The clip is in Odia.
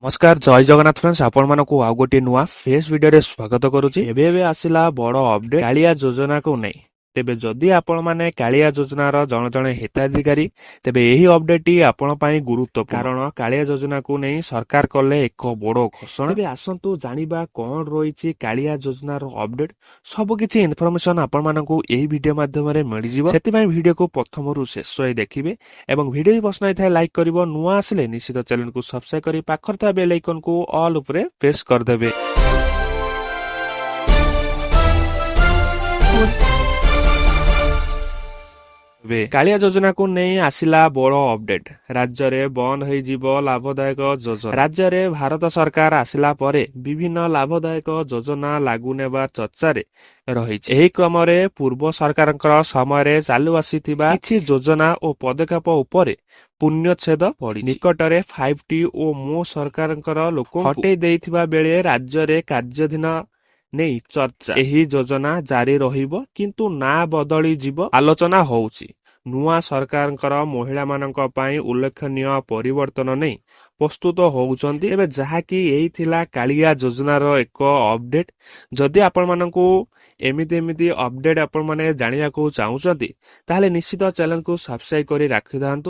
ନମସ୍କାର, ଜୟ ଜଗନ୍ନାଥ ଫ୍ରେଣ୍ଡସ୍। ଆପଣମାନଙ୍କୁ ଆଉ ଗୋଟିଏ ନୂଆ ଫ୍ରେଶ୍ ଭିଡ଼ିଓରେ ସ୍ୱାଗତ କରୁଛି। ଏବେ ଏବେ ଆସିଲା ବଡ଼ ଅପଡେଟ୍ କାଳିଆ ଯୋଜନାକୁ ନେଇ। ତେବେ ଯଦି ଆପଣମାନେ କାଳିଆ ଯୋଜନାର ଜଣେ ଜଣେ ହିତାଧିକାରୀ, ତେବେ ଏହି ଅପଡେଟଟି ଆପଣ ପାଇଁ ଗୁରୁତ୍ୱପୂର୍ଣ୍ଣ। କାରଣ କାଳିଆ ଯୋଜନାକୁ ନେଇ ସରକାର କଲେ ଏକ ବଡ଼ ଘୋଷଣା। ତେବେ ଆସନ୍ତୁ ଜାଣିବା କଣ ରହିଛି କାଳିଆ ଯୋଜନାର ଅପଡେଟ୍। ସବୁ କିଛି ଇନଫର୍ମେସନ ଆପଣମାନଙ୍କୁ ଏହି ଭିଡ଼ିଓ ମାଧ୍ୟମରେ ମିଳିଯିବ। ସେଥିପାଇଁ ଭିଡ଼ିଓକୁ ପ୍ରଥମରୁ ଶେଷ ଯାଏ ଦେଖିବେ ଏବଂ ଭିଡ଼ିଓ ପସନ୍ଦ ହେଇଥାଏ, ଲାଇକ୍ କରିବ। ନୂଆ ଆସିଲେ ନିଶ୍ଚିତ ଚ୍ୟାନେଲକୁ ସବସ୍କ୍ରାଇବ କରି ପାଖରେ ଥିବା ବେଲ୍ ଆଇକନକୁ ଅଲ୍ ଉପରେ ପ୍ରେସ୍ କରିଦେବେ। ଏବେ କାଳିଆ ଯୋଜନାକୁ ନେଇ ଆସିଲା ବଡ଼ ଅପଡେଟ୍। ରାଜ୍ୟରେ ବନ୍ଦ ହୋଇଯିବ ଲାଭଦାୟକ ଯୋଜନା। ରାଜ୍ୟରେ ଭାରତ ସରକାର ଆସିଲା ପରେ ବିଭିନ୍ନ ଲାଭଦାୟକ ଯୋଜନା ଲାଗୁ ନେବା ଚର୍ଚ୍ଚାରେ ରହିଛି। ଏହି କ୍ରମରେ ପୂର୍ବ ସରକାରଙ୍କର ସମୟରେ ଚାଲୁ ଆସିଥିବା କିଛି ଯୋଜନା ଓ ପଦକ୍ଷେପ ଉପରେ ପୂର୍ଣ୍ଣଚ୍ଛେଦ ପଡ଼ିଛି। ନିକଟରେ 5ଟି ଓ ମୋ ସରକାରଙ୍କର ଲୋକ ହଟେଇ ଦେଇଥିବା ବେଳେ ରାଜ୍ୟରେ କାର୍ଯ୍ୟାଧୀନ ନେଇ ଚର୍ଚ୍ଚା। ଏହି ଯୋଜନା ଜାରି ରହିବ, କିନ୍ତୁ ନାଁ ବଦଳିଯିବ ଆଲୋଚନା ହେଉଛି। ନୂଆ ସରକାରଙ୍କର ମହିଳାମାନଙ୍କ ପାଇଁ ଉଲ୍ଲେଖନୀୟ ପରିବର୍ତ୍ତନ ନେଇ ପ୍ରସ୍ତୁତ ହେଉଛନ୍ତି। ଏବେ ଯାହାକି ଏଇ ଥିଲା କାଳିଆ ଯୋଜନାର ଏକ ଅପଡେଟ୍। ଯଦି ଆପଣମାନଙ୍କୁ ଏମିତି ଏମିତି ଅପଡେଟ୍ ଆପଣମାନେ ଜାଣିବାକୁ ଚାହୁଁଛନ୍ତି, ତାହେଲେ ନିଶ୍ଚିତ ଚ୍ୟାନେଲକୁ ସବସ୍କ୍ରାଇବ କରି ରଖିଥାନ୍ତୁ।